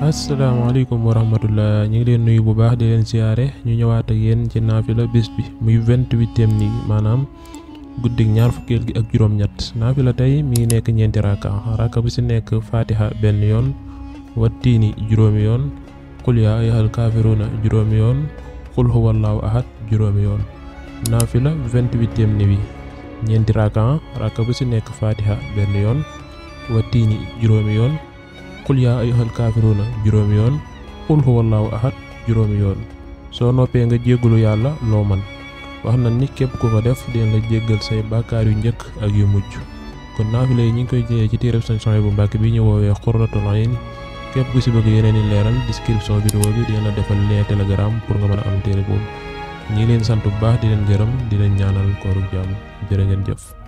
asalaamaaleykum wa rahmatullah ñu ngi leen nuyu bu baax di leen siyaare ñu ñëwaat ak yéen ci naafila bis bi muy 28e ni maanaam guddig ñaar fukkeel gi ak juróom-ñett naafila tey mi ngi nekk ñeenti raka bu ci nekk fatiha benn yoon wattiini juróomi yoon qul yaa ayyuhal kaafiruuna juróomi yoon qul huwallaahu ahad juróomi yoon naafila 28e ni wi ñeenti raka bu ci nekk fatiha benn yoon wattiini juróomi yoon qul yaa ayyuhal kaafiruuna juróomi yoon qul huwallaahu ahad juróomi yoon soo noppee nga jéggalu yàlla loo man wax na ni képp ku ko def dina la jéggal say bàkkaar yu njëkk ak yu mujj kon naafila yi ñu ngi koy jëlee ci téereb Sëñ Suhaybu Mbàkke bi ñu woowee Qurratul Ayni képp ku si bëgg yeneen i leeral description vidéo bi dina la defal lien Telegram pour nga mën a am téere boobu ñi ngi leen sant bu baax di leen gërëm di leen ñaanal kooru jàmm jërë ngeen jëf